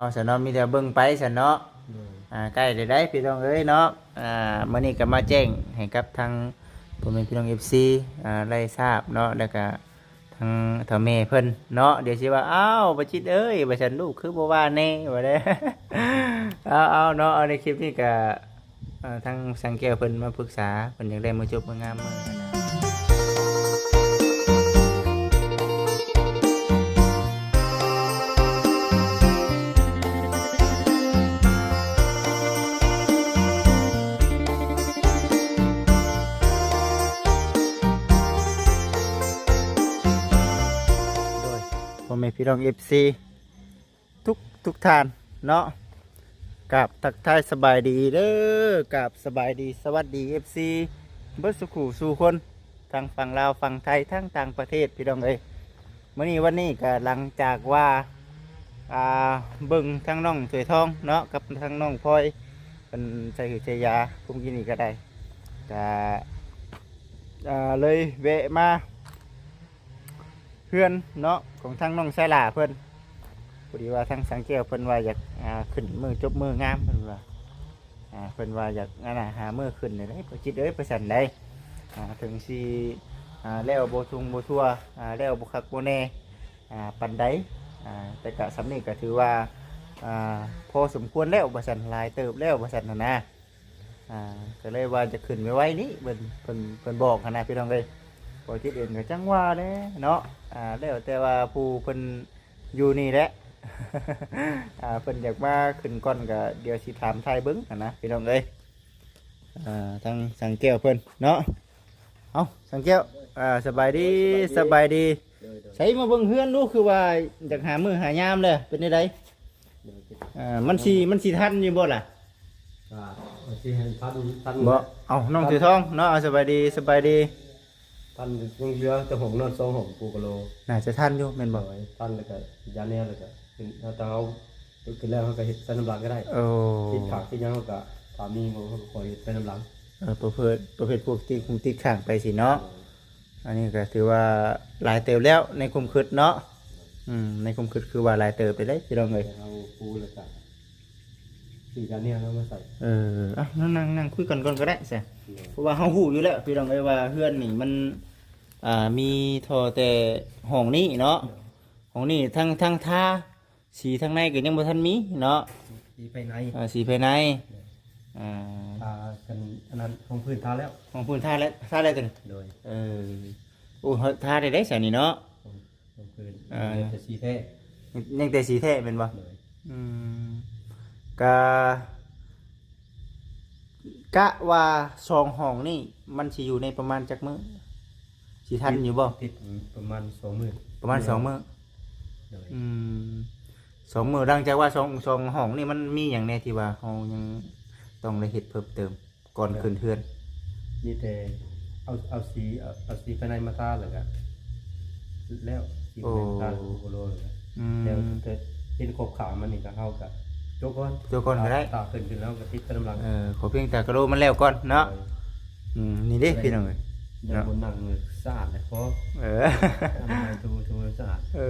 ເອົາຊັ້ນເນາະ ມີແຕ່ເບິ່ງໄປຊັ້ນເນາະ. ໂດຍ ອ່າ ໃກ້ແລ້ວໃດ໋ພີ່ນ້ອງເອີຍເນາະ. ອ່າ ມື້ນີ້ກໍມາແຈ້ງໃຫ້ກັບທາງພໍ່ແມ່ພີ່ນ້ອງເອັຟຊີ ອ່າ ໄດ້ຊາບເນາະ ແລ້ວກໍ ທາງເຖົ້າແມ່ເພິ່ນເນາະ ດຽວຊິວ່າ ອ້າວ ປາຈິດເອີຍ ວ່າຊັ້ນ ລູກຄືບໍ່ວ່າແດ່ ວ່າແດ່. ເອົາ ເອົາເນາະ ເອົາ ໃນຄລິບນີ້ກະ ເອີ ທາງຊ່າງແກ້ວເພິ່ນມາປຶກສາ ເພິ່ນຢາກໄດ້ມື້ຈົບມື້ງາມມື້ຫັ້ນນະ. ໂດຍ ພໍ່ແມ່ພີ່ນ້ອງເອັຟຊີ ທຸກ ທຸກທ່ານເນາະ ກາບທັກທາຍສະບາຍດີເດີ ກາບສະບາຍດີສະຫວັດດີເອັຟຊີເບິດສູ່ຄູ່ສູ່ຄົນ ທັງຝັ່ງລາວຝັ່ງໄທ ທັງຕ່າງປະເທດ ພີ່ນ້ອງເອີຍ. ມື້ນີ້ວັນນີ້ກະຫຼັງຈາກວ່າ ອ່າ ເບິ່ງທາງນ້ອງຖ້ວຍທອງເນາະ ກັບທາງນ້ອງພອຍ ເພິ່ນໃສ່ຫືດໃສ່ຢາ ຄຸມກິນນີ້ກະໄດ້ ກະ ອ່າ ເລີຍແວະມາ ເຮືອນເນາະ ຂອງທາງນ້ອງສາຍຫຼ້າເພິ່ນ. ພໍດີວ່າທາງຊ່າງແກ້ວເພິ່ນວ່າຢາກ ອ່າ ຂຶ້ນມື້ຈົບມື້ງາມ ເພິ່ນວ່າ ອ່າ ເພິ່ນວ່າຢາກ ອັນນ່າ ຫາມື້ຂຶ້ນນີ້ເດ້ ປາຈິດເອີຍ ວ່າຊັ້ນໃດ໋. ອ່າ ເຖິງຊິ ອ່າ ແລ້ວບໍ່ທຸ່ງບໍ່ທົ່ວ ອ່າ ແລ້ວບໍ່ຄັກບໍ່ແນ່ ອ່າ ປານໃດ ອ່າ ແຕ່ກະສ່ຳນີ້ກະຖືວ່າ ອ່າ ພໍສົມຄວນແລ້ວ ວ່າຊັ້ນ ຫຼາຍເຕີບແລ້ວ ວ່າຊັ້ນຫັ້ນນະ. ອ່າ ກໍເລີຍວ່າຈະຂຶ້ນໄວໆນີ້ ເພິ່ນ ເພິ່ນ ເພິ່ນບອກຫັ້ນນະ ພີ່ນ້ອງເອີຍ. ບໍ່ຈິດເອງກໍຈັ່ງວ່າແຫຼະເນາະ ອ່າ ແລ້ວແຕ່ວ່າຜູ້ເພິ່ນຢູ່ນີ້ແຫຼະ ອ່າ ເພິ່ນຢາກມາຂຶ້ນກ່ອນ ກໍດຽວຊິຖາມຖ່າຍເບິ່ງຫັ້ນນະ ພີ່ນ້ອງເອີຍ. ອ່າ ທາງຊ່າງແກ້ວເພິ່ນເນາະ ເອົ້າ ຊ່າງແກ້ວ ອ່າ ສະບາຍດີ ໂດຍ ສະບາຍດີ ສະບາຍດີ ໂດຍ ໂດຍ ໃສ ມາເບິ່ງເຮືອນດູ ຄືວ່າຢາກຫາມື້ຫາຍາມແລ້ວ ເປັນແນວໃດ? ໂດຍ ອ່າ ມັນຊິ ມັນຊິທັນຢູ່ບໍ່ລະ? ອ່າ ມັນຊິໃຫ້ທັນ ທັນ ບໍ່ ເອົາ ນ້ອງຖືທອງເນາະ ເອົາ ສະບາຍດີ ສະບາຍດີ. ທັນ ຍັງເຫຼືອແຕ່ຫ້ອງນອນສອງຫ້ອງ ປູກະໂລ ໜ້າຈະທັນຢູ່ແມ່ນບໍ່? ໂດຍ ທັນ ແລ້ວກະຢາແນວ ແລ້ວກະເປັນ ຖ້າເຮົາ ເຮັດຂຶ້ນແລ້ວເຮົາກໍເຮັດໃສ່ນ້ຳຫຼັງກໍໄດ້. ໂອ້ ຕິດຂາດຕິດຫຍັງເຮົາກໍ ຖ້າມີເຮົາກໍຄ່ອຍເຮັດໃສ່ນ້ຳຫຼັງ. ເອີ ປະເພດ ປະເພດພວກຕິດ ຕິດຄ້າງໄປຊີ້ເນາະ. ໂດຍ ອັນນີ້ກໍຖືວ່າຫຼາຍເຕີບແລ້ວໃນຄວາມຄິດເນາະ. ອືມ ໃນຄວາມຄິດຄືວ່າຫຼາຍເຕີບໄປເດ້ພີ່ນ້ອງເອີຍ. ແຕ່ເຮົາປູແລ້ວກໍຊື້ການເນຍເຮົາມາໃສ່. ເອີ ເອົາ ນັ່ງ ນັ່ງ ນັ່ງຄຸຍກັນກ່ອນກໍໄດ້ຊະ. ໂດຍ ເພາະວ່າເຮົາຮູ້ຢູ່ແລ້ວພີ່ນ້ອງເອີຍ ວ່າເຮືອນນີ້ມັນ ອ່າ ມີທໍ່ແຕ່ຫ້ອງນີ້ເນາະ. ໂດຍ ຫ້ອງນີ້ທັງ ທັງທາ ສີທາງໃນກໍຍັງບໍ່ທັນມີເນາະ ສີພາຍໃນ. ອ່າ ສີພາຍໃນ. ໂດຍ ອ່າ ທາກັນອັນນັ້ນ ຮອງພື້ນທາແລ້ວ ຮອງພື້ນທາແລ້ວ ທາແລ້ວຕົວນີ້. ໂດຍ ເອີ ໂອ້ ທາໄດ້ໄດ໋ຊະນີ້ເນາະ ຮອງ ຮອງພື້ນ. ອ່າ ຍັງແຕ່ສີແທ້ ຍັງແຕ່ສີແທ້ແມ່ນບໍ່? ໂດຍ ອືມ ກະ ກະວ່າສອງຫ້ອງນີ້ມັນຊິຢູ່ໃນປະມານຈັກມື້? ຊິທັນຢູ່ບໍ່? ຕິດປະມານສອງມື້ ປະມານສອງມື້. ໂດຍ ອືມ ສອງມື້. ຫຼັງຈາກວ່າສອງ ສອງຫ້ອງນີ້ມັນມີຫຍັງແດ່ທີ່ວ່າເຮົາຍັງຕ້ອງໄດ້ເຮັດເພີ່ມເຕີມກ່ອນຂຶ້ນເຮືອນ? ມີແຕ່ເອົາ ເອົາສີ ເອົາ ເອົາສີພາຍໃນມາທາ ແລ້ວກະແລ້ວ ສີພາຍໃນມາທາ ໂອ້ ໂຄໂລ ແລ້ວກະ ອືມ ແລ້ວແຕ່ເຫັນຂອບຂາງມັນນີ້ກະ ເຮົາກະ ໂຈະກ່ອນ ໂຈະກ່ອນກໍໄດ້ ຖ້າຂຶ້ນ ຂຶ້ນແລ້ວກໍຕິດໄປນຳຫຼັງ. ເອີ ຂໍພຽງແຕ່ກະໂຫຼມັນແລ້ວກ່ອນເນາະ. ໂດຍ ອືມ ນີ້ເດ້ພີ່ນ້ອງເອີຍ ໄດ້ ເນາະ ບ່ອນນັ່ງສະອາດແລ້ວພໍ. ເອີ ອັນໃໝ່ ຖູ ຖູສະອາດ. ເອີ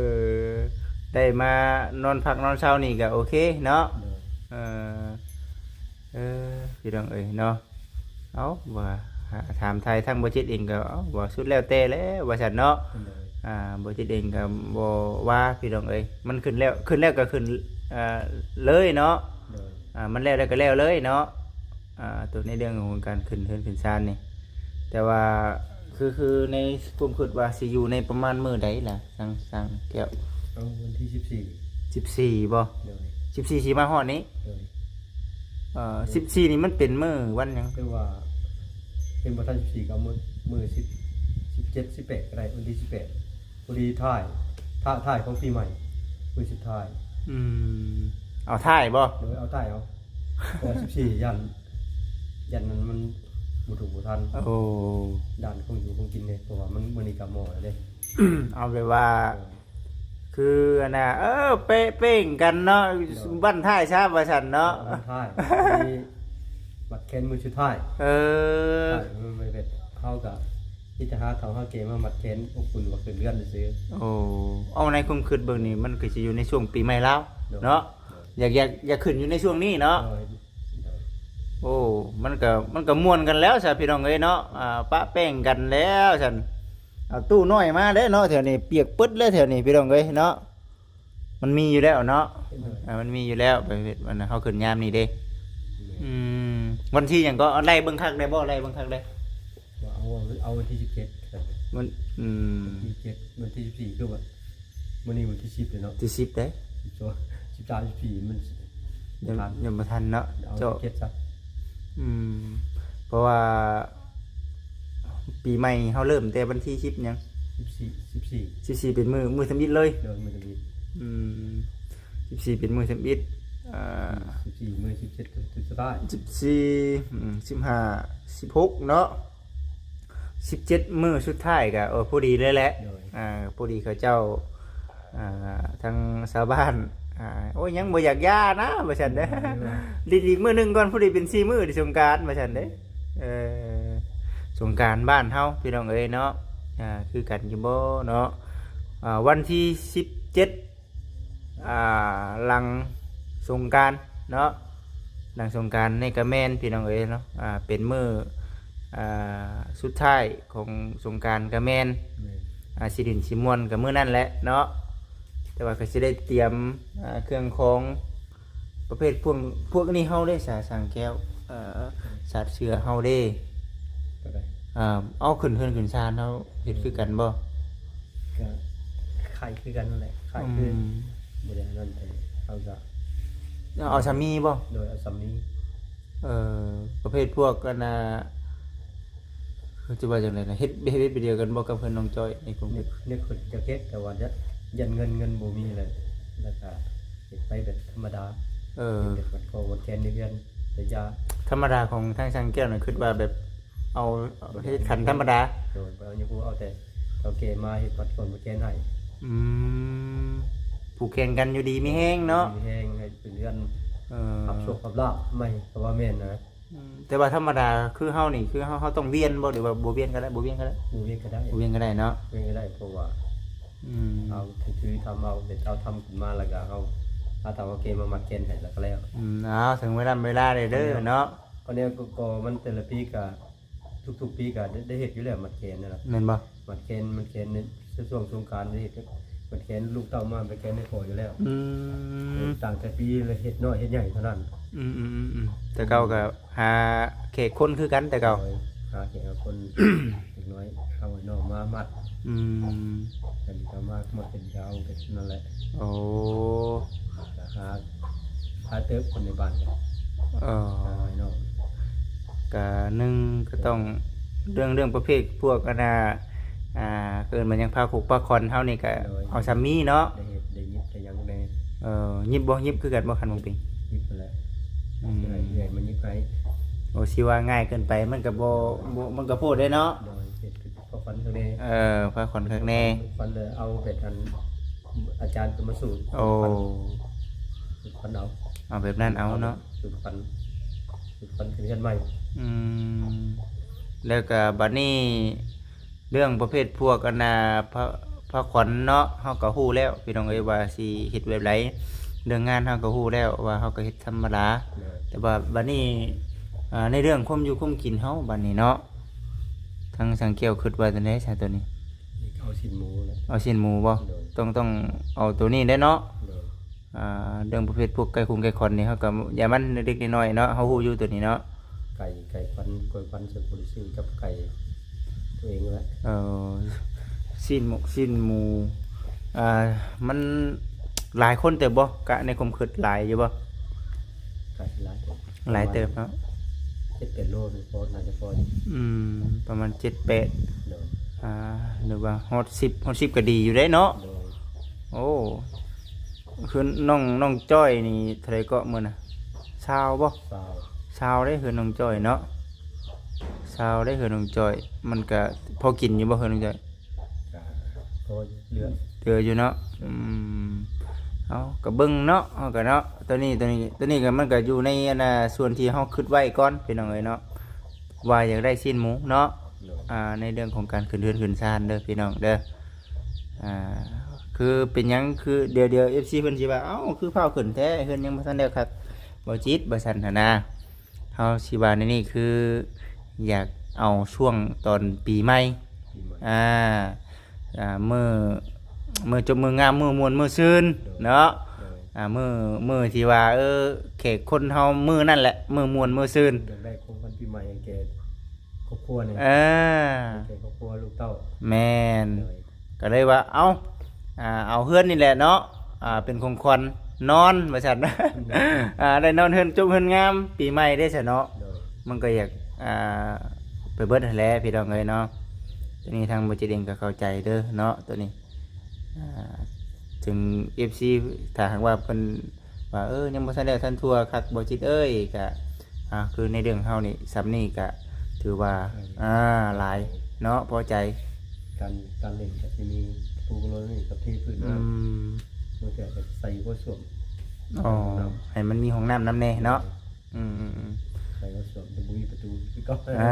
ໄດ້ມານອນພັກນອນເຊົານີ້ກໍໂອເຄເນາະ. ໂດຍ ເອີ ເອີ ພີ່ນ້ອງເອີຍເນາະ. ເອົາ ວ່າ ຖາມໄທທາງບໍ່ຈິດເອງກໍ ເອົາ ວ່າສຸດແລ້ວແຕ່ແຫຼະວ່າຊັ້ນເນາະ. ໂດຍ ອ່າ ບໍ່ຈິດເອງກໍບໍ່ວ່າພີ່ນ້ອງເອີຍ ມັນຂຶ້ນແລ້ວ ຂຶ້ນແລ້ວກໍຂຶ້ນ ເອີ ເລີຍເນາະ. ໂດຍ ອ່າ ມັນແລ້ວແລ້ວກໍແລ້ວເລີຍເນາະ. ອ່າ ຕົວໃນເລື່ອງຂອງການຂຶ້ນເຮືອນຂຶ້ນຊານນີ້ ແຕ່ວ່າ ຄື ຄືໃນຄວາມຄິດວ່າຊິຢູ່ໃນປະມານມື້ໃດລະ ທາງ ທາງແກ້ວ? ເອົາ ວັນທີສິບສີ່ ສິບສີ່ບໍ່? ໂດຍ ສິບສີ່ຊິມາຮອດນີ້. ໂດຍ ເອີ ສິບສີ່ນີ້ມັນເປັນມື້ວັນຫຍັງ? ຄືວ່າ ເປັນບໍ່ທັນສິບສີ່ກໍເອົາມື້ ມື້ສິບ ສິບເຈັດ ສິບແປດກໍໄດ້ ວັນທີສິບແປດ ພໍດີທ້າຍ ທ້າຍ ທ້າຍຂອງປີໃໝ່ ມື້ສຸດທ້າຍ. ອືມ ເອົາທ້າຍບໍ່? ໂດຍ ເອົາທ້າຍເອົາ ເພາະວ່າສິບສີ່ຢ້ານ ຢ້ານມັນ ມັນບໍ່ຖືກບໍ່ທັນ. ໂອ້ ດ້ານຂອງຢູ່ຂອງກິນເດ້ ເພາະວ່າມັນ ມື້ນີ້ກັບໝໍແລ້ວເດ້. ເອົາແບບວ່າ ໂດຍ ຄືອັນນ່າ ເອີ ເປະເປ້ງກັນເນາະ. ໂດຍ ບັ້ນທ້າຍຊະວ່າຊັ້ນເນາະ ບັ້ນທ້າຍ ມີມັດແຂນມື້ສຸດທ້າຍ. ເອີ ໃຊ່ ມັນ ມັນເປັນ ເຮົາກະມີແຕ່ຫາເຖົ້າຫາແກ່ມາມັດແຂນອົບອຸ່ນວ່າຂຶ້ນເຮືອນຊື່ໆ. ໂອ້ ເອົາໃນຄວາມຄິດເບິ່ງນີ້ ມັນກໍຊິຢູ່ໃນຊ່ວງປີໃໝ່ລາວ ໂດຍ ເນາະ. ໂດຍ ຢາກ ຢາກ ຢາກຂຶ້ນຢູ່ໃນຊ່ວງນີ້ເນາະ. ໂດຍ ໂອ້ ມັນກໍ ມັນກໍມ່ວນກັນແລ້ວຊະພີ່ນ້ອງເອີຍເນາະ. ອ່າ ປະແປ້ງກັນແລ້ວຊັ້ນ. ເອົາຕູ້ນ້ອຍມາເດ້ເນາະ ແຖວນີ້ປຽກເບິດແລ້ວແຖວນີ້ພີ່ນ້ອງເອີຍເນາະ. ມັນມີຢູ່ແລ້ວເນາະ. ໂດຍ ອ່າ ມັນມີຢູ່ແລ້ວ ໄປເຮັດ ອັນເຮົາຂຶ້ນຍາມນີ້ເດ້. ໂດຍ ອືມ ວັນທີຫຍັງກໍ ໄລ່ເບິ່ງຄັກໄດ້ບໍ່? ໄລ່ເບິ່ງຄັກໄດ້. ວ່າເອົາ ເອົາວັນທີສິບເຈັດ ວັນ ອືມ ວັນທີເຈັດ ວັນທີສິບສີ່ ຄືວ່າ ມື້ນີ້ວັນທີສິບເດ້ເນາະ. ທີສິບເດ້ ສິບສອງ ສິບສາມ ສິບສີ່ ມັນ ຍັງ ຍັງບໍ່ທັນເນາະ. ເອົາເຈົ້າ ສິບເຈັດຊະ. ອືມ ເພາະວ່າປີໃໝ່ເຮົາເລີ່ມແຕ່ວັນທີສິບຫຍັງ? ສິບສີ່ ສິບສີ່ ສິບສີ່ເປັນມື້ ມື້ທຳອິດເລີຍ. ໂດຍ ມື້ທຳອິດ. ອືມ ສິບສີ່ເປັນມື້ທຳອິດ. ອ່າ ສິບສີ່ ມື້ ສິບເຈັດ ມື້ສຸດທ້າຍ. ສິບສີ່ ອືມ ສິບຫ້າ ສິບຫົກເນາະ. ສິບເຈັດມື້ສຸດທ້າຍກໍ ເອີ ພໍດີເລີຍແຫຼະ. ໂດຍ ອ່າ ພໍດີເຂົາເຈົ້າ ອ່າ ທາງຊາວບ້ານ ອ່າ ໂອ້ຍ ຍັງບໍ່ຢາກຢ່ານະ ວ່າຊັ້ນເດ້. ໂດຍ ຫຼິ້ນອີກມື້ໜຶ່ງກ່ອນ ພໍດີເປັນສີ່ມື້ທີ່ສົງການ ວ່າຊັ້ນເດ້. ເອີ ສົງການບ້ານເຮົາພີ່ນ້ອງເອີຍເນາະ. ອ່າ ຄືກັນຢູ່ບໍ່ເນາະ? ອ່າ ວັນທີສິບເຈັດ ອ່າ ຫຼັງສົງການເນາະ. ຫຼັງສົງການນີ້ກໍແມ່ນ ພີ່ນ້ອງເອີຍເນາະ. ອ່າ ເປັນມື້ ອ່າ ສຸດທ້າຍຂອງສົງການກໍແມ່ນ. ແມ່ນ. ອ່າ ຊິຫຼິ້ນຊິມ່ວນກໍມື້ນັ້ນແຫຼະເນາະ. ແຕ່ວ່າກໍຊິໄດ້ຕຽມ ອ່າ ເຄື່ອງຂອງປະເພດພວກ ພວກນີ້ເຮົາເດ້ ສາ ສາງແກ້ວ ເອີ ສາດເສື້ອເຮົາເດ້. ກໍໄດ້. ອ່າ ເອົາຂຶ້ນເຮືອນຂຶ້ນຊານເຮົາເຮັດຄືກັນບໍ່? ກໍຄ້າຍຄືກັນນັ້ນແຫຼະ ຄ້າຍຄື ອືມ ບໍ່ໄດ້ອັນນັ້ນ ແຕ່ເຮົາກໍ ເອົາສາມີບໍ່? ໂດຍ ເອົາສາມີ. ເອີ ປະເພດພວກອັນນ່າ ເຂົາຈະວ່າຈັ່ງໃດນະ ເຮັດ ເຮັດແບບດຽວກັນບໍ່ກັບເຮືອນນ້ອງຈ້ອຍໃນກົງເຕັກ? ນຶກ ນຶກຂຶ້ນຈະເຮັດ ແຕ່ວ່າຢ້ານ ຢ້ານເງິນ ເງິນບໍ່ມີແລ້ວ ແລ້ວກໍເຮັດໄປແບບທຳມະດາ. ເອີ ເຮັດແບບມັດຂໍ້ມັດແຂນໃນເຮືອນ ແຕ່ຢ່າ ທຳມະດາຂອງທາງຊ່າງແກ້ວນະ ຄິດວ່າແບບ ເອົາ ເຮັດຂັນທຳມະດາ. ໂດຍ ບໍ່ເອົາຫຍັງ ເອົາແຕ່ເຖົ້າແກ່ມາເຮັດມັດກ້ອນມັດແຂນໃຫ້. ອືມ ຜູກແຂນກັນຢູ່ດີມີແຮງເນາະ. ມີແຮງໃຫ້ເປັນເຮືອນ ເອີ ຮັບໂຊກຮັບລາບໃໝ່ ກໍວ່າແມ່ນນະ. ອືມ ແຕ່ວ່າທຳມະດາຄືເຮົານີ້ ຄືເຮົາ ເຮົາຕ້ອງວຽນບໍ່ ຫຼືວ່າບໍ່ວຽນກໍໄດ້? ບໍ່ວຽນກໍໄດ້. ບໍ່ວຽນກໍໄດ້. ບໍ່ວຽນກໍໄດ້ເນາະ. ວຽນກໍໄດ້ ເພາະວ່າ ອືມ ເຮົາຖືທຳເອົາ ເຮັດເອົາທຳຂຶ້ນມາ ແລ້ວກໍເຮົາ ເຮົາຕ້ອງເອົາເກມາມັດແຂນໃຫ້ ແລ້ວກໍແລ້ວ. ອືມ ເອົາ ເຖິງເວລາ ເວລາແລ້ວເດີເນາະ. ກໍແນວກໍ ກໍມັນແຕ່ລະປີກໍ ທຸກໆປີກໍໄດ້ ໄດ້ເຮັດຢູ່ແລ້ວ ມັດແຂນນັ້ນນະ. ແມ່ນບໍ່? ມັດແຂນ ມັດແຂນໃນຊ່ວງສົງການໄດ້ເຮັດ ມັດແຂນລູກເຕົ້າມາ ມັດແຂນໃຫ້ພໍ່ຢູ່ແລ້ວ. ອືມ ຕັ້ງແຕ່ປີລະເຮັດນ້ອຍເຮັດໃຫຍ່ເທົ່ານັ້ນ. ອືມໆໆໆ ແຕ່ເກົ່າກໍຫາແຂກຄົນຄືກັນແຕ່ເກົ່າ. ໂດຍ ຫາແຂກຄົນ ເດັກນ້ອຍເອົານ້ອງມາມັດ. ອືມ ອັນນີ້ກໍມາມັດເປັນ ກໍເອົາເປັນນັ້ນແຫຼະ. ໂອ້ ກໍຫາ ຫຼາຍເຕີບຄົນໃນບ້ານກໍ ເອີ ຫາໃຫ້ນ້ອງ. ກະໜຶ່ງກໍຕ້ອງເລື່ອງ ເລື່ອງປະເພດພວກອັນນ່າ ອ່າ ເອີ້ນວ່າຫຍັງ ພາຄຸກພາຂອນເຮົານີ້ກະ ໂດຍ ເອົາສ່ຳມີເນາະ. ໄດ້ເຮັດ ໄດ້ຫຍິບໄດ້ຫຍັງແດ່. ເອີ ຫຍິບບໍ່? ຫຍິບຄືກັນບໍ່ ຄັນບໍ່ເປັນ? ຫຍິບຫັ້ນແຫຼະ. ອືມ ເອື້ອຍ ເອື້ອຍມາຫຍິບໃຫ້. ໂອ້ ຊິວ່າງ່າຍເກີນໄປ ມັນກໍບໍ່ ບໍ່ ມັນກໍໂພດເດ້ເນາະ. ໂດຍ ເຮັດຄືພາຂວັນຂ້າງແນ່. ເອີ ພາຂວັນຂ້າງແນ່. ຂວັນເລີຍ ເອົາແບບອັນ ອາຈານກໍມາສູດ. ໂອ້ ສູດຂວັນເອົາ. ເອົາແບບນັ້ນເອົາເນາະ. ສູດຂວັນ ສູດຂວັນຂຶ້ນເຮືອນໃໝ່. ອືມ ແລ້ວກໍບັດນີ້ ເລື່ອງປະເພດພວກອັນນ່າ ພາ ພາຂວັນເນາະ ເຮົາກໍຮູ້ແລ້ວ ພີ່ນ້ອງເອີຍ ວ່າຊິເຮັດແບບໃດ. ເລື່ອງງານເຮົາກໍຮູ້ແລ້ວວ່າເຮົາກໍເຮັດທຳມະດາ. ໂດຍ ແຕ່ວ່າບັດນີ້ ອ່າ ໃນເລື່ອງຄວາມຢູ່ຄວາມກິນເຮົາບັດນີ້ເນາະ ທາງຊ່າງແກ້ວຄິດວ່າຈັ່ງໃດຊະໂຕນີ້? ນີ້ກໍເອົາຊີ້ນໝູແຫຼະ. ເອົາຊີ້ນໝູບໍ່? ໂດຍ ຕ້ອງ ຕ້ອງເອົາໂຕນີ້ແຫຼະເນາະ. ໂດຍ ອ່າ ເລື່ອງປະເພດພວກໄກ່ຄົງໄກ່ຂອນນີ້ ເຮົາກໍຢ່າມັນເລັກໆນ້ອຍໆເນາະ ເຮົາຮູ້ຢູ່ໂຕນີ້ເນາະ. ໄກ່ ໄກ່ຂວັນ ກ້ວຍຂວັນ ເຊິ່ງບໍ່ໄດ້ຊື້ກັບໄກ່ຕົວເອງແຫຼະ. ເອີ ຊີ້ນໝູ ຊີ້ນໝູ ອ່າ ມັນຫຼາຍຄົນເຕີບບໍ່? ກະໃນຄວາມຄິດຫຼາຍຢູ່ບໍ່? ກະຫຼາຍເຕີບ. ຫຼາຍເຕີບເນາະ. ເຈັດແປດໂລນີ້ພໍ ໜ້າຈະພໍຢູ່. ອືມ ປະມານເຈັດແປດ. ໂດຍ ອ່າ ຫຼືວ່າຮອດສິບ ຮອດສິບກໍດີຢູ່ເດ້ເນາະ. ໂດຍ ໂອ້ ຄືນ້ອງ ນ້ອງຈ້ອຍນີ້ເທົ່າໃດເກາະມື້ນະ? ຊາວບໍ່? ຊາວ ຊາວເດ້ເຮືອນນ້ອງຈ້ອຍເນາະ. ຊາວເດ້ເຮືອນນ້ອງຈ້ອຍ. ມັນກະພໍກິນຢູ່ບໍ່ເຮືອນນ້ອງຈ້ອຍ? ກະພໍເຫຼືອ ເຫຼືອຢູ່ເນາະ. ອືມ ເຮົາກະເບິ່ງເນາະ ເຮົາກະເນາະ. ໂຕນີ້ ໂຕນີ້ ໂຕນີ້ກະ ມັນກະຢູ່ໃນອັນນ່າ ສ່ວນທີ່ເຮົາຄິດໄວ້ກ່ອນ ພີ່ນ້ອງເອີຍເນາະ ວ່າຢາກໄດ້ຊີ້ນໝູເນາະ. ໂດຍ ອ່າ ໃນເລື່ອງຂອງການຂຶ້ນເຮືອນຂຶ້ນຊານເດີ ພີ່ນ້ອງເດີ. ອ່າ ຄືເປັນຫຍັງ ຄືດຽວ ດຽວເອັຟຊີເພິ່ນຊິວ່າ ເອົ້າ ຄືຟ້າວຂຶ້ນແທ້ ເຮືອນຍັງບໍ່ທັນແລ້ວຄັກ ບໍ່ຈິດ ວ່າຊັ້ນຫັ້ນນະ. ເຮົາຊິວ່າແນວນີ້ ຄືຢາກເອົາຊ່ວງຕອນປີໃໝ່ ປີໃໝ່ ອ່າ ອ່າ ມື້ ມື້ຈົບມື້ງາມ ມື້ມ່ວນມື້ຊື່ນ ໂດຍ ເນາະ ໂດຍ ອ່າ ມື້ ມື້ທີ່ວ່າ ເອີ ແຂກຄົນເຮົາມື້ນັ້ນແຫຼະ ມື້ມ່ວນມື້ຊື່ນ ຢາກໄດ້ຂອງຂວັນປີໃໝ່ໃຫ້ແກ່ຄອບຄົວນີ້ ເອີ ໃຫ້ແກ່ຄອບຄົວລູກເຕົ້າ ແມ່ນ ໂດຍ ກໍເລີຍວ່າ ເອົ້າ ອ່າ ເອົາເຮືອນນີ້ແຫຼະເນາະ ອ່າ ເປັນຂອງຂວັນນອນ ວ່າຊັ້ນ ອ່າ ໄດ້ນອນເຮືອນຈົບເຮືອນງາມປີໃໝ່ເດ້ຊະເນາະ ໂດຍ ມັນກໍຢາກ ອ່າ ໄປເບິດຫັ້ນແຫຼະ ພີ່ນ້ອງເອີຍເນາະ. ໂຕນີ້ທາງບໍ່ຈິດເອງກໍເຂົ້າໃຈເດີເນາະ ໂຕນີ້ ອ່າ ເຖິງເອັຟຊີ ຖ້າຫາກວ່າເພິ່ນ ວ່າ ເອີ ຍັງບໍ່ທັນແລ້ວທັນທົ່ວຄັກ ບໍ່ຈິດເອີຍ ກະ ອ່າ ຄືໃນເລື່ອງເຮົານີ້ ສ່ຳນີ້ກະຖືວ່າ ເອີ ອ່າ ຫຼາຍເນາະ ພໍໃຈ ການ ການເຫຼັ້ນກະຊິມີປູໂລນີ້ກັບເທພື້ນ ອືມ ບາງເທື່ອກະໃສ່ຫົວສ້ວມ ອໍ ໃຫ້ມັນມີຫ້ອງນ້ຳນຳແດ່ເນາະ ອືມໆໆ ໃສ່ຫົວສ້ວມ ແຕ່ບໍ່ມີປະຕູຄືເກົ່າ ອ່າ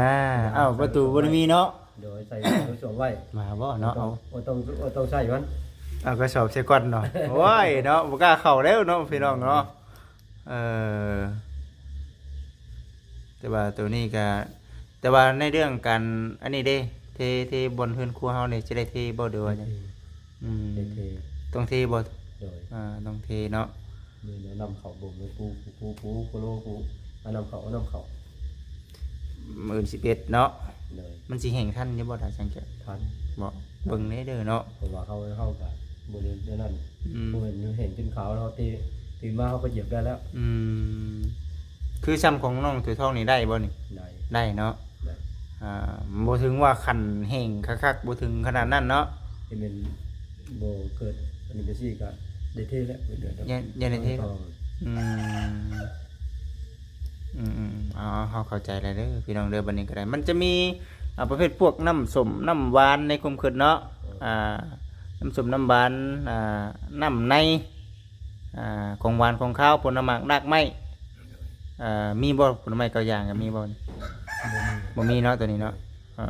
ເອົ້າ ປະຕູບໍ່ໄດ້ມີເນາະ ໂດຍ ໃສ່ໂຖສ້ວມໄວ້ ມາບໍ່ເນາະ ເອົາ ບໍ່ຕ້ອງ ບໍ່ຕ້ອງໃຊ້ມັນ ເອົາກະສອບໃສ່ກ່ອນເນາະ ໂອ້ຍເນາະ ບໍ່ກ້າເຂົ້າແລ້ວເນາະ ພີ່ນ້ອງເນາະ ເອີ ແຕ່ວ່າໂຕນີ້ກະ ແຕ່ວ່າໃນເລື່ອງການ ອັນນີ້ເດ້ ເທ ເທບ່ອນເຮືອນຄົວເຮົານີ້ ຊິໄດ້ເທບໍ່ ຫຼືວ່າ ອືມ ໄດ້ເທ ຕ້ອງເທບໍ່ ໂດຍ ອ່າ ຕ້ອງເທເນາະ ແມ່ນ ເອົານ້ຳເຂົ້າ ບໍ່ແມ່ນປູ ປູ ປູ ປູໂຄໂລ ປູ ເອົານ້ຳເຂົ້າ ເອົານ້ຳເຂົ້າ ມື້ອື່ນສິບເອັດເນາະ ໂດຍ ມັນຊິແຫ້ງທັນຢູ່ບໍ່ ຖ້າຊ່າງແກ້ວ ທັນ ບໍ່ ເບິ່ງແດ່ເດີເນາະ ເພາະວ່າເຮົາ ເຮົາກະບໍ່ໄດ້ນັ້ນ ອືມ ບໍ່ແມ່ນຢູ່ແຫ້ງຈົນຂາວເນາະ ຕື່ນ ຕື່ນມາເຮົາກໍຢຽບໄດ້ແລ້ວ ອືມ ຄືຊ່ຳຂອງນ້ອງຖົວທອງນີ້ໄດ້ບໍ່ນີ້ ໄດ້ ໄດ້ເນາະ ໄດ້ ອ່າ ບໍ່ເຖິງວ່າຂັ້ນແຫ້ງຄັກໆ ບໍ່ເຖິງຂະໜາດນັ້ນເນາະ ຊິແມ່ນ ບໍ່ເກີດອັນນີ້ໄປຊີ້ກະໄດ້ເທແລ້ວ ເດືອນ ຢ້ານ ຢ້ານໄດ້ເທແລ້ວ ອືມ ອືມໆ ເອົາ ເຮົາເຂົ້າໃຈແລ້ວເດີພີ່ນ້ອງເດີ ບັດນີ້ກໍໄດ້ ມັນຈະມີ ອ່າ ປະເພດພວກນ້ຳສົ້ມ ນ້ຳຫວານໃນຄວາມຄິດເນາະ ເອີ ອ່າ ນ້ຳສົ້ມ ນ້ຳຫວານ ອ່າ ນ້ຳໃນ ອ່າ ຂອງຫວານຂອງຄາວ ຜົນໝາກ ຮາກໄມ້ ເອີ ມີບໍ່ ຜົນໄມ້ເກົ້າຢ່າງກໍມີບໍ່ ບໍ່ມີ ບໍ່ມີເນາະ ໂຕນີ້ເນາະ ເອີ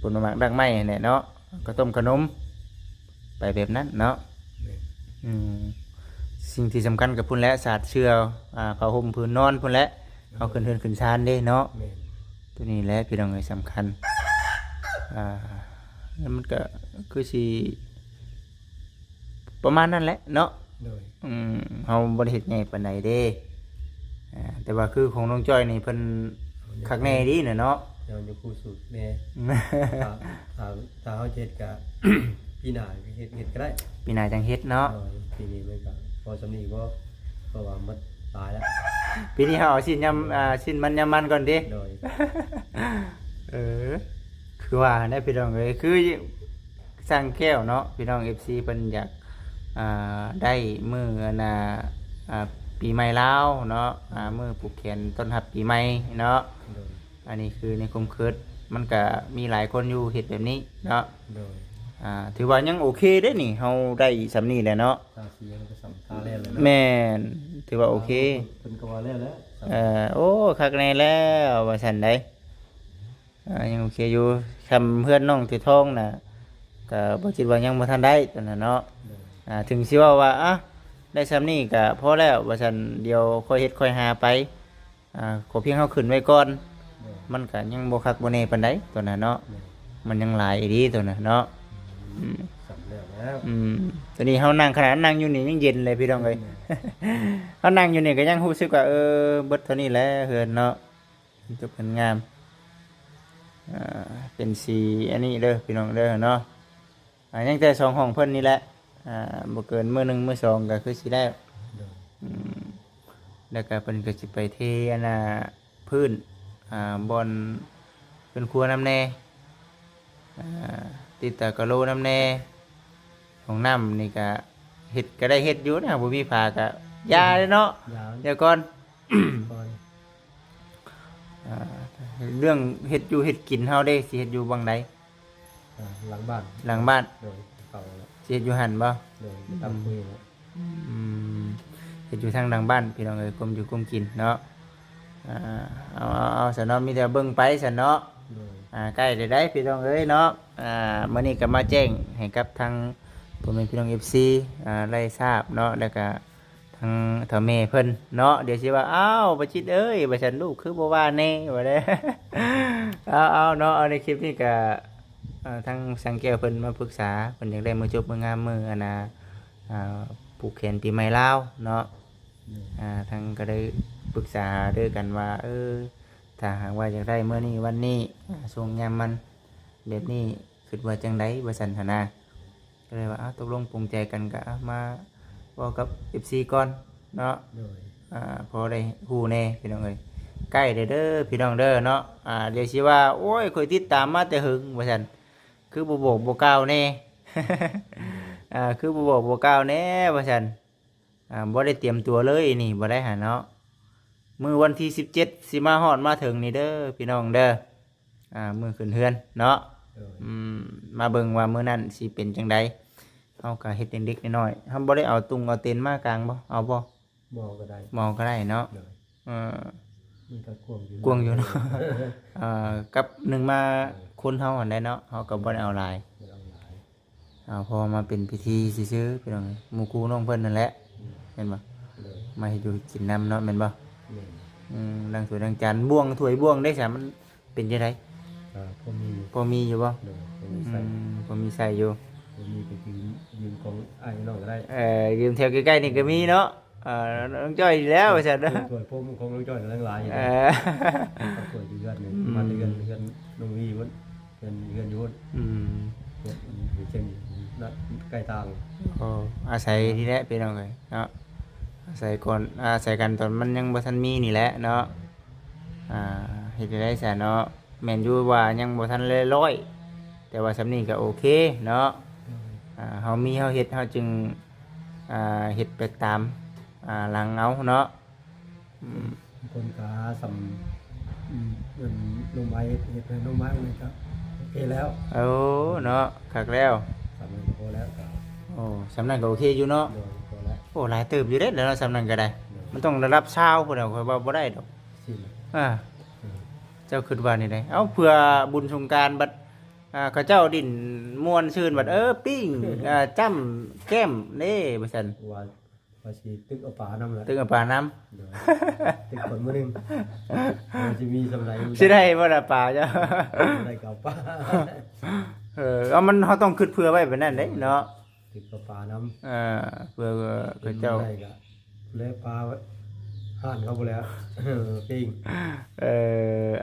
ຜົນໝາກ ຮາກໄມ້ຫັ້ນແຫຼະເນາະ ເຂົ້າຕົ້ມຂະໜົມ ໄປແບບນັ້ນເນາະ ແມ່ນ ອືມ ສິ່ງທີ່ສຳຄັນກໍພຸ້ນແຫຼະ ສາດເສື່ອ ອ່າ ຜ້າຫົ່ມຜືນນອນພຸ້ນແຫຼະ ເຮົາຂຶ້ນເຮືອນຂຶ້ນຊານເດ້ເນາະ ແມ່ນ ໂຕນີ້ແຫຼະພີ່ນ້ອງເອີຍ ສຳຄັນ ອ່າ ແລ້ວມັນກໍຄືຊິ ປະມານນັ້ນແຫຼະເນາະ ໂດຍ ອືມ ເຮົາບໍ່ໄດ້ເຮັດໃຫຍ່ປານໃດເດ້ ອ່າ ແຕ່ວ່າຄືຂອງນ້ອງຈ້ອຍນີ້ເພິ່ນຄັກແນ່ດີນະເນາະ ເຮົາຢາກຮູ້ສູດແນ່ ຖ້າ ຖ້າ ຖ້າເຮົາຈະເຮັດກະ ປີໜ້າເຮັດ ເຮັດກໍໄດ້ ປີໜ້າຈັ່ງເຮັດເນາະ ໂດຍ ປີນີ້ມັນກະພໍສ່ຳນີ້ບໍ່ ເພາະວ່າໝົດຫຼາຍແລ້ວ ປີນີ້ເຮົາເອົາຊີ້ນຍຳ ອ່າ ຊີ້ນມັນຍຳມັນກ່ອນຕິ ໂດຍ ເອີ ຄືວ່າແຫຼະພີ່ນ້ອງເອີຍ ຄື ຊ່າງແກ້ວເນາະ ພີ່ນ້ອງເອັຟຊີເພິ່ນຢາກ ອ່າ ໄດ້ມື້ອັນນ່າ ອ່າ ປີໃໝ່ລາວເນາະ ອ່າ ມື້ຜູກແຂນຕ້ອນຮັບປີໃໝ່ເນາະ ໂດຍ ອັນນີ້ຄືໃນຄວາມຄິດ ມັນກະມີຫຼາຍຄົນຢູ່ເຮັດແບບນີ້ເນາະ ໂດຍ ອ່າ ຖືວ່າຍັງໂອເຄເດ້ນີ້ ເຮົາໄດ້ສ່ຳນີ້ແຫຼະເນາະ ຕາສີເຮົາກໍສ່ຳຕາແລ້ວແຫຼະເນາະ ແມ່ນ ຖືວ່າໂອເຄ ເພິ່ນກໍວ່າແລ້ວແຫຼະ ເອີ ໂອ້ ຄັກແນ່ແລ້ວ ວ່າຊັ້ນໃດ ອ່າ ຍັງໂອເຄຢູ່ ຊ່ຳເຮືອນນ້ອງເສືອທອງນະ ກະບໍ່ຄິດວ່າຍັງບໍ່ທັນໄດ້ຕອນນັ້ນເນາະ ໂດຍ ອ່າ ເຖິງຊິເວົ້າວ່າ ອ່າ ໄດ້ຊ່ຳນີ້ກະພໍແລ້ວວ່າຊັ້ນ ດຽວຄ່ອຍເຮັດຄ່ອຍຫາໄປ ອ່າ ຂໍພຽງເຮົາຂຶ້ນໄວ້ກ່ອນ ໂດຍ ມັນກະຍັງບໍ່ຄັກບໍ່ແນ່ປານໃດຕອນນັ້ນເນາະ ໂດຍ ມັນຍັງຫຼາຍອີ່ຫຼີຕອນນັ້ນເນາະ ອືມ ອືມ ສ່ຳແລ້ວແລ້ວ ອືມ ຕອນນີ້ເຮົານັ່ງ ຂະໜາດນັ່ງຢູ່ນີ້ຍັງເຢັນເລີຍພີ່ນ້ອງເອີຍ ອືມ ເຮົານັ່ງຢູ່ນີ້ກະຍັງຮູ້ສຶກວ່າ ເອີ ເບິດເທົ່ານີ້ແຫຼະເຮືອນເນາະ ຈົບກັນງາມ ອ່າ ເປັນສີອັນນີ້ເດີພີ່ນ້ອງເດີເນາະ ອ່າ ຍັງແຕ່ສອງຫ້ອງເພິ່ນນີ້ແຫຼະ ອ່າ ບໍ່ເກີນມື້ໜຶ່ງມື້ສອງກໍຄືຊິແລ້ວ ໂດຍ ອືມ ແລ້ວກໍເພິ່ນກໍຊິໄປເທອັນນ່າພື້ນ ອ່າ ບ່ອນເຮືອນຄົວນຳແດ່ ອ່າ ຕິດຕາກະໂລນຳແດ່ ຫ້ອງນ້ຳນີ້ກະເຮັດ ກະໄດ້ເຮັດຢູ່ນະ ບໍ່ມີຝາກະຢ່າເລີຍເນາະ ຢ່າ ຢ່າກ່ອນ ກ່ອນ ອ່າ ເລື່ອງເຮັດຢູ່ເຮັດກິນເຮົາເດ້ ຊິເຮັດຢູ່ບ່ອນໃດ? ອ່າ ຫຼັງບ້ານ ຫຼັງບ້ານ ໂດຍ ເຂົາແຫຼະ ຊິເຮັດຢູ່ຫັ້ນບໍ່? ໂດຍ ຕາມຄຸຍແຫຼະ ອືມ ເຮັດຢູ່ທາງຫຼັງບ້ານ ພີ່ນ້ອງເອີຍ ກົມຢູ່ກົມກິນເນາະ ອ່າ ເອົາ ເອົາ ເອົາຊະເນາະ ມີແຕ່ເບິ່ງໄປຊະເນາະ ໂດຍ ອ່າ ໃກ້ແລ້ວໃດ໋ ພີ່ນ້ອງເອີຍເນາະ ອ່າ ມື້ນີ້ກໍມາແຈ້ງໃຫ້ກັບທາງ ພໍ່ແມ່ພີ່ນ້ອງເອັຟຊີ ອ່າ ໄດ້ຊາບເນາະ ແລ້ວກະທາງເຖົ້າແມ່ເພິ່ນເນາະ ດຽວຊິວ່າ ອ້າວ ປາຈິດເອີຍ ວ່າຊັ້ນ ລູກຄືບໍ່ວ່າແດ່ ວ່າແດ່ ເອົາໆເນາະ ເອົາ ໃນຄລິບນີ້ກະ ອ່າ ທາງຊ່າງແກ້ວເພິ່ນມາປຶກສາ ເພິ່ນຢາກໄດ້ມື້ຈົບມື້ງາມ ມື້ອັນນ່າ ອ່າ ຜູກແຂນປີໃໝ່ລາວເນາະ ອືມ ອ່າ ທາງກໍໄດ້ປຶກສາຫາລືກັນວ່າ ເອີ ຖ້າຫາກວ່າຢາກໄດ້ມື້ນີ້ວັນນີ້ ອ່າ ຊ່ວງຍາມມັນແບບນີ້ ຄິດວ່າຈັ່ງໃດ ວ່າຊັ້ນຫັ້ນນະ ກໍເລີຍວ່າ ເອົາ ຕົກລົງປົງໃຈກັນ ກໍເອົາມາເວົ້າກັບເອັຟຊີກ່ອນເນາະ ໂດຍ ອ່າ ພໍໄດ້ຮູ້ແດ່ພີ່ນ້ອງເອີຍ ໃກ້ແລ້ວເດີພີ່ນ້ອງເດີເນາະ ອ່າ ດຽວຊິວ່າ ໂອ້ຍ ຂ້ອຍຕິດຕາມມາແຕ່ເຫິງ ວ່າຊັ້ນ ຄືບໍ່ບອກບໍ່ກ່າວແດ່ ອ່າ ຄືບໍ່ບອກບໍ່ກ່າວແດ່ ວ່າຊັ້ນ ອ່າ ບໍ່ໄດ້ຕຽມຕົວເລີຍນີ້ ບໍ່ໄດ້ຫາເນາະ ມື້ວັນທີສິບເຈັດ ຊິມາຮອດມາເຖິງນີ້ເດີພີ່ນ້ອງເດີ ອ່າ ມື້ຂຶ້ນເຮືອນເນາະ ໂດຍ ອືມ ມາເບິ່ງວ່າມື້ນັ້ນຊິເປັນຈັ່ງໃດ ເຮົາກໍເຮັດເລັກໆນ້ອຍໆ ເຮົາບໍ່ໄດ້ເອົາຕຸງເອົາເຕັນມາກາງບໍ່ ເອົາບໍ່? ບໍ່ກໍໄດ້ ບໍ່ກໍໄດ້ເນາະ ໂດຍ ເອີ ມັນກໍກວ້າງຢູ່ ກວ້າງຢູ່ເນາະ ເອີ ກັບໜຶ່ງມາ ເອີ ຄົນເຮົາຫັ້ນແຫຼະເນາະ ເຮົາກໍບໍ່ໄດ້ເອົາຫຼາຍ ບໍ່ໄດ້ເອົາຫຼາຍ ເອົາພໍມາເປັນພິທີຊື່ໆ ພີ່ນ້ອງ ໝູ່ຄູ່ນ້ອງເພິ່ນນັ້ນແຫຼະ ອືມ ແມ່ນບໍ່? ໂດຍ ມາເຮັດຢູ່ກິນນຳເນາະ ແມ່ນບໍ່? ແມ່ນ ອືມ ລ້າງຖ້ວຍລ້າງຈານ ບ່ວງ ຖ້ວຍບ່ວງເດ້ຊະ ມັນເປັນຈັ່ງໃດ? ກໍພໍມີຢູ່ ພໍມີຢູ່ບໍ່? ໂດຍ ພໍມີໃຊ້ ອືມ ພໍມີໃຊ້ຢູ່ ບໍ່ມີກໍຢືມ ຢືມຂອງອ້າຍນ້ອງກໍໄດ້ ເອີ ຢືມແຖວໃກ້ໆນີ້ກໍມີເນາະ ເອີ ນ້ອງຈ້ອຍນີ້ແຫຼະ ວ່າຊັ້ນເນາະ ຖ້ວຍໂຟມຂອງນ້ອງຈ້ອຍນັ້ນຫຼາຍຢູ່ ເອີ ຖ້ວຍຢູ່ເຮືອນນີ້ ອືມ ມາແຕ່ເຮືອນ ເຮືອນນ້ອງວີພຸ້ນ ເຮືອນ ເຮືອນຢູ່ພຸ້ນ ອືມ ເຮັດຢູ່ເທິງນະ ໃກ້ທາງ ໂອ້ ອາໄສນີ້ແຫຼະພີ່ນ້ອງເອີຍເນາະ ອາໄສກ່ອນ ອາໄສກັນຕອນມັນຍັງບໍ່ທັນມີນີ້ແຫຼະເນາະ ອ່າ ເຮັດຈັ່ງໃດຊະເນາະ ແມ່ນຢູ່ວ່າຍັງບໍ່ທັນໄດ້ຮ້ອຍ ແຕ່ວ່າສ່ຳນີ້ກໍໂອເຄເນາະ ໂດຍ ອ່າ ເຮົາມີເຮົາເຮັດ ເຮົາຈຶ່ງ ອ່າ ເຮັດໄປຕາມ ອ່າ ຫຼັງເອົາເນາະ ອືມ ຄົນກາສ່ຳ ອືມ ເປັນໜໍ່ໄມ້ ເຮັດ ເຮັດໃຫ້ໜໍ່ໄມ້ນີ້ກໍໂອເຄແລ້ວ ໂອ້ ເນາະ ຄັກແລ້ວ ສ່ຳນັ້ນກໍພໍແລ້ວກໍ ໂອ້ ສ່ຳນັ້ນກໍໂອເຄຢູ່ເນາະ ໂດຍ ພໍແລ້ວ ໂອ້ ຫຼາຍເຕີບຢູ່ເດ້ເນາະ ສ່ຳນັ້ນກໍໄດ້ ໂດຍ ມັນຕ້ອງລະດັບຊາວພຸ້ນນະ ຂ້ອຍວ່າບໍ່ໄດ້ດອກ ຊີ້ນະ ອ່າ ເອີ ເຈົ້າຄິດວ່າແນວໃດ? ເອົ້າ ເພື່ອບຸນສົງການບັດ ອ່າ ເຂົາເຈົ້າຫຼິ້ນມ່ວນຊື່ນບັດ ເອີ ປີ້ງ ອ່າ ຈ້ຳແກ້ມເດ້ ວ່າຊັ້ນ ວ່າ ວ່າຊິຕຶກເອົາປານຳແຫຼະ ຕຶກເອົາປານຳ ໂດຍ ຕຶກຄົນມື້ໜຶ່ງ ວ່າຊິມີສ່ຳໃດ ຊິໄດ້ບໍ່ລະປາເຈົ້າ ໄດ້ກໍເອົາປາ ເອີ ເອົາ ມັນ ເຮົາຕ້ອງຄິດເຜື່ອໄວ້ແບບນັ້ນເດ້ເນາະ ຕຶກເອົາປານຳ ເອີ ເພື່ອເຂົາເຈົ້າ ກິນໄດ້ກໍແລະປາຮ້ານເຂົາພຸ້ນແຫຼະ ເອີ ປີ້ງ ເອີ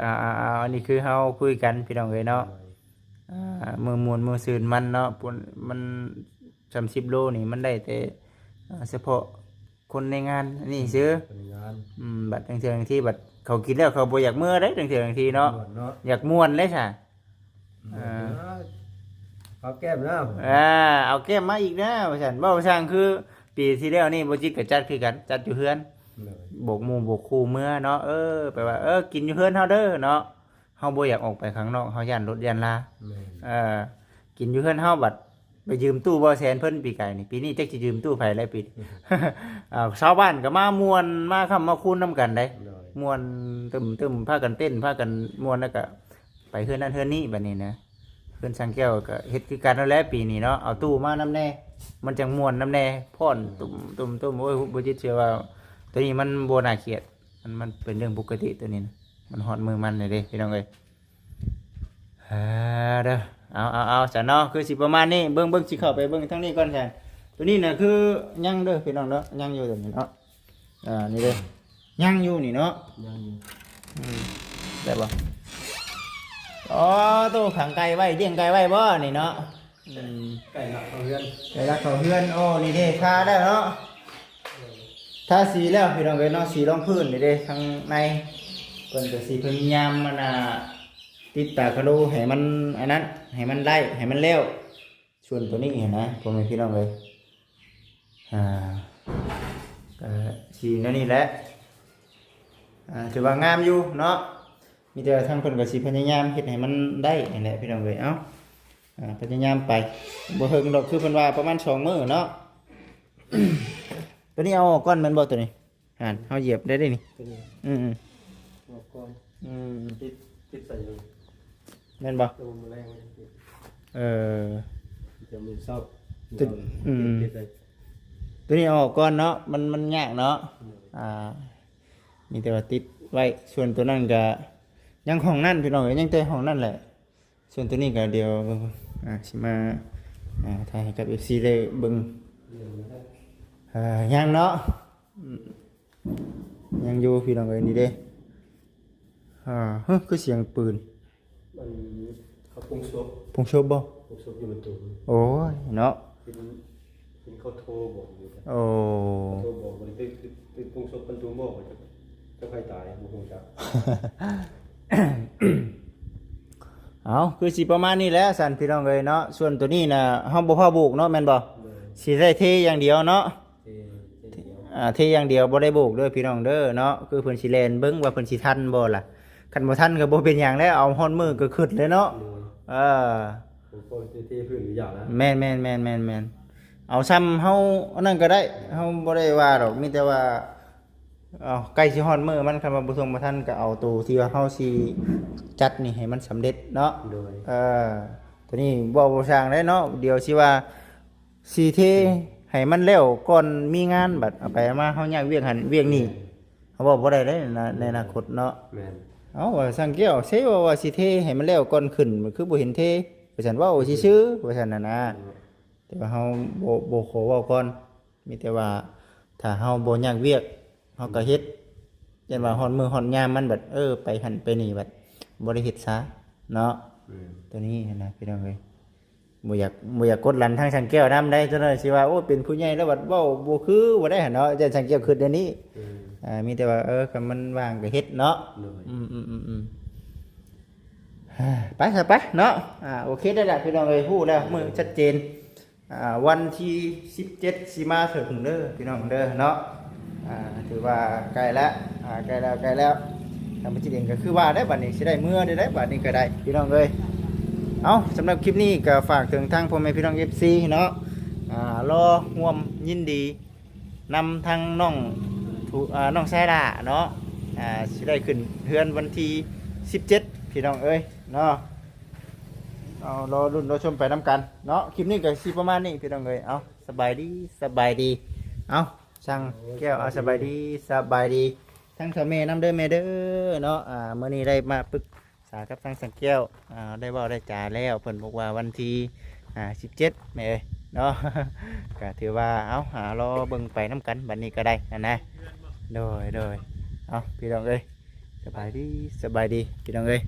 ອ່າໆໆ ອັນນີ້ຄືເຮົາຄຸຍກັນພີ່ນ້ອງເອີຍເນາະ ໂດຍ ອ່າ ມື້ມ່ວນມື້ຊື່ນມັນເນາະ ມັນ ສາມສິບໂລນີ້ມັນໄດ້ແຕ່ ອ່າ ສະເພາະຄົນໃນງານນີ້ຊື່ ຄົນໃນງານ ອືມ ບັດບາງເທື່ອບາງທີບັດເຂົາກິນແລ້ວເຂົາບໍ່ຢາກເມືອເດ້ ບາງເທື່ອບາງທີເນາະ ມ່ວນເນາະ ຢາກມ່ວນເດ້ຊະ ເອີ ເອົາແກ້ມນະ ອ່າ ເອົາແກ້ມມາອີກນະ ວ່າຊັ້ນ ເວົ້າຊ່າງຄືປີທີ່ແລ້ວນີ້ບໍ່ຈິດກໍຈັດຄືກັນ ຈັດຢູ່ເຮືອນ ໂດຍ ບອກໝູ່ບອກຄູ່ເມືອເນາະ ເອີ ແປວ່າ ເອີ ກິນຢູ່ເຮືອນເຮົາເດີເນາະ ເຮົາບໍ່ຢາກອອກໄປຂ້າງນອກ ເຮົາຢ້ານລົດຢ້ານລາ ແມ່ນ ເອີ ກິນຢູ່ເຮືອນເຮົາ ບັດໄປຢືມຕູ້ບໍ່ແສນເພິ່ນປີກາຍນີ້ ປີນີ້ຈັກຊິຢືມຕູ້ໃຜແລ້ວປີນີ້ ອ່າ ຊາວບ້ານກໍມາມ່ວນ ມາຄ້ຳມາຄູນນຳກັນເດ້ ໂດຍ ມ່ວນຕຶ້ມໆ ພາກັນເຕັ້ນ ພາກັນມ່ວນ ແລ້ວກໍໄປເຮືອນນັ້ນເຮືອນນີ້ ບັດນີ້ນະ ເຮືອນຊ່າງແກ້ວກໍເຮັດຄືກັນນັ້ນແຫຼະປີນີ້ເນາະ ເອົາຕູ້ມານຳແດ່ ມັນຈັ່ງມ່ວນນຳແດ່ ຟ້ອນຕຸ້ມໆໆ ໂອ້ຍ ບໍ່ຈິດເຊື່ອວ່າ ໂຕນີ້ມັນບໍ່ໜ້າກຽດ ມັນ ມັນເປັນເລື່ອງປົກກະຕິໂຕນີ້ນະ ມັນຮອດມື້ມັນແລ້ວເດ້ພີ່ນ້ອງເອີຍ ເອີ ເດີ ເອົາ ເອົາ ເອົາ ຊັ້ນເນາະ ຄືຊິປະມານນີ້ ເບິ່ງ ເບິ່ງ ຊິເຂົ້າໄປເບິ່ງທາງນີ້ກ່ອນຊັ້ນ ໂຕນີ້ນະຄືຍັງເດີພີ່ນ້ອງເນາະ ຍັງຢູ່ໂຕນີ້ເນາະ ອ່າ ນີ້ເດີ ຍັງຢູ່ນີ້ເນາະ ຍັງຢູ່ ອືມ ໄດ້ບໍ່ ອໍ ໂຕຂັງໄກ່ໄວ້ ລ້ຽງໄກ່ໄວ້ບໍ່ນີ້ເນາະ ອືມ ໄກ່ລັກເຂົ້າເຮືອນ ໄກ່ລັກເຂົ້າເຮືອນ ໂອ້ ນີ້ເດ້ ທາແລ້ວເນາະ ທາສີແລ້ວພີ່ນ້ອງເອີຍເນາະ ສີລອງພື້ນນີ້ເດ້ ທາງໃນ ເພິ່ນກໍຊິພະຍາຍາມ ອັນນ່າ ຕິດຕາກະໂລໃຫ້ມັນ ອັນນັ້ນ ໃຫ້ມັນໄດ້ ໃຫ້ມັນແລ້ວ ສ່ວນໂຕນີ້ຫັ້ນນະ ພໍ່ແມ່ພີ່ນ້ອງເອີຍ ອ່າ ກໍສີແນວນີ້ແຫຼະ ອ່າ ຖືວ່າງາມຢູ່ເນາະ ມີແຕ່ວ່າທາງເພິ່ນກໍຊິພະຍາຍາມເຮັດໃຫ້ມັນໄດ້ຫັ້ນແຫຼະພີ່ນ້ອງເອີຍ ເອົ້າ ອ່າ ພະຍາຍາມໄປ ບໍ່ເຖິງດອກ ຄືເພິ່ນວ່າປະມານສອງມື້ເນາະ ໂຕນີ້ເອົາອອກກ່ອນແມ່ນບໍ່ໂຕນີ້ ຫັ້ນ ເຮົາຢຽບໄດ້ເດ້ນີ້ ໂຕນີ້ ອືມໆ ອອກກ່ອນ ອືມ ຕິດ ຕິດໃສ່ຢູ່ ແມ່ນບໍ່? ໂຕມື້ແລງມັນຕິດ ເອີ ຈະມື້ເຊົ້າ ຕົວ ອືມ ຕົວນີ້ເອົາອອກກ່ອນເນາະ ມັນ ມັນຍາກເນາະ ໂດຍ ອ່າ ມີແຕ່ວ່າຕິດໄວ້ ສ່ວນຕົວນັ້ນກະຍັງຫ້ອງນັ້ນພີ່ນ້ອງເອີຍ ຍັງແຕ່ຫ້ອງນັ້ນແຫຼະ. ສ່ວນຕົວນີ້ກະດຽວ ອ່າ ຊິມາ ອ່າ ຖ່າຍໃຫ້ກັບເອັຟຊີໄດ້ເບິ່ງ ໂດຍ ອ່າ ຍັງເນາະ ອືມ ຍັງຢູ່ພີ່ນ້ອງເອີຍ ນີ້ເດ້ ອ່າ ຮະ ຄືສຽງປືນ ອັນ ເຂົາປຸງສົບ ປຸງສົບບໍ່? ປຸງສົບຢູ່ປະຕູ ໂອ້ຍເນາະ ເຫັນ ເຫັນເຂົາໂທບອກຢູ່ ໂອ້ ເຂົາໂທບອກ ບໍ່ໄດ້ໄປ ໄປປຸງສົບປະຕູບໍ່ ຈັກ ຈັກໃຜຕາຍ ບໍ່ຮູ້ຈັກ ເອົ້າ ຄືຊິປະມານນີ້ແຫຼະຊັ້ນພີ່ນ້ອງເອີຍເນາະ. ສ່ວນໂຕນີ້ນະ ເຮົາບໍ່ພາໂບກເນາະ ແມ່ນບໍ່? ໂດຍ ຊິໄດ້ເທຢ່າງດຽວເນາະ. ເທ ເທຢ່າງດຽວ ອ່າ ເທຢ່າງດຽວ ບໍ່ໄດ້ໂບກເດີພີ່ນ້ອງເດີເນາະ. ຄືເພິ່ນຊິແລ່ນເບິ່ງວ່າເພິ່ນຊິທັນບໍ່ລະ ຄັນບໍ່ທັນກໍບໍ່ເປັນຫຍັງແລ້ວ ເອົາຮອດມື້ກໍຂຶ້ນເລີຍເນາະ. ໂດຍ ເອີ ໂອ້ ເທ ເທພື້ນຢູ່ຢ່າງນະ ແມ່ນໆໆໆໆ ເອົາຊ່ຳເຮົາອັນນັ້ນກໍໄດ້ ເຮົາບໍ່ໄດ້ວ່າດອກ ມີແຕ່ວ່າ ເອົາ ໃກ້ຊິຮອດມື້ມັນ ຄັນວ່າບໍ່ສົ່ງບໍ່ທັນກໍເອົາໂຕທີ່ວ່າເຮົາຊິຈັດນີ້ໃຫ້ມັນສຳເລັດເນາະ. ໂດຍ ເອີ ໂຕນີ້ເວົ້າບໍ່ຊ່າງໄດ້ເນາະ ດຽວຊິວ່າ ຊິເທໃຫ້ມັນແລ້ວກ່ອນມີງານ ບັດເອົາໄປເອົາມາເຮົາຍາກວຽກຫັ້ນວຽກນີ້ ເຮົາເວົ້າບໍ່ໄດ້ເດ້ໃນ ໃນອະນາຄົດເນາະ. ແມ່ນ ເອົ້າ ວ່າຊ່າງແກ້ວເຊວ່າ ວ່າຊິເທໃຫ້ມັນແລ້ວກ່ອນຂຶ້ນ ຄືບໍ່ເຫັນເທ ວ່າຊັ້ນ ເວົ້າຊື່ໆ ວ່າຊັ້ນນະນະ. ແຕ່ວ່າເຮົາບໍ່ ບໍ່ຂໍເວົ້າກ່ອນ ມີແຕ່ວ່າຖ້າເຮົາບໍ່ຍາກວຽກ ເຮົາກໍເຮັດ ຢ້ານວ່າຮອດມື້ຮອດຍາມມັນບັດ ເອີ ໄປຫັ້ນໄປນີ້ບັດບໍ່ໄດ້ເຮັດຊະເນາະ. ແມ່ນ ໂຕນີ້ຫັ້ນນະພີ່ນ້ອງເອີຍ ບໍ່ຢາກ ບໍ່ຢາກກົດດັນທາງຊ່າງແກ້ວນຳໄດ໋ ຈັກໜ້ອຍຊິວ່າ ໂອ້ ເປັນຜູ້ໃຫຍ່ແລ້ວບັດເວົ້າບໍ່ຄືບໍ່ໄດ້ຫັ້ນເນາະ. ຢ້ານຊ່າງແກ້ວຄິດແນວນີ້ ແມ່ນ ອ່າ ມີແຕ່ວ່າ ເອີ ຄັນມັນວ່າງກໍເຮັດເນາະ. ໂດຍ ອືມໆໆໆ ໄປຊະໄປເນາະ. ອ່າ ໂອເຄໄດ້ລະພີ່ນ້ອງເອີຍ ຮູ້ແລ້ວ ມື້ຊັດເຈນ. ອ່າ ວັນທີສິບເຈັດຊິມາເຖິງເດີພີ່ນ້ອງເດີເນາະ. ອ່າ ຖືວ່າໃກ້ແລ້ວ ອ່າ ໃກ້ແລ້ວ ໃກ້ແລ້ວ. ທາງເປັນຈິດເອງກໍຄືວ່າໄດ້ບັດນີ້ ຊິໄດ້ເມືອໄດ້ ບັດນີ້ກໍໄດ້ພີ່ນ້ອງເອີຍ. ເອົ້າ ສຳລັບຄລິບນີ້ກໍຝາກເຖິງທາງພໍ່ແມ່ພີ່ນ້ອງເອັຟຊີເນາະ ອ່າ ລໍຮ່ວມຍິນດີນຳທາງນ້ອງ ອ່າ ນ້ອງຊາຍຫຼ້າເນາະ ອ່າ ຊິໄດ້ຂຶ້ນເຮືອນວັນທີສິບເຈັດພີ່ນ້ອງເອີຍເນາະ. ເອົາ ລໍລຸ້ນລໍຊົມໄປນຳກັນເນາະ. ຄລິບນີ້ກໍຊິປະມານນີ້ພີ່ນ້ອງເອີຍ. ເອົາ ສະບາຍດີ ສະບາຍດີ. ເອົາ ຊ່າງແກ້ວ ເອົາ ສະບາຍດີ ສະບາຍດີ. ທັງເຖົ້າແມ່ນຳເດີແມ່ເດີເນາະ. ອ່າ ມື້ນີ້ໄດ້ມາປຶກສາກັບທາງຊ່າງແກ້ວ ອ່າ ໄດ້ເວົ້າໄດ້ຈາແລ້ວ ເພິ່ນບອກວ່າວັນທີ ອ່າ ສິບເຈັດແມ່ເອີຍເນາະ. ກໍຖືວ່າ ເອົາ ອ່າ ລໍເບິ່ງໄປນຳກັນບັດນີ້ກໍໄດ້ຫັ້ນນະ. ໂດຍ ໂດຍ. ເອົາ ພີ່ນ້ອງເອີຍ ສະບາຍດີ ສະບາຍດີພີ່ນ້ອງເອີຍ.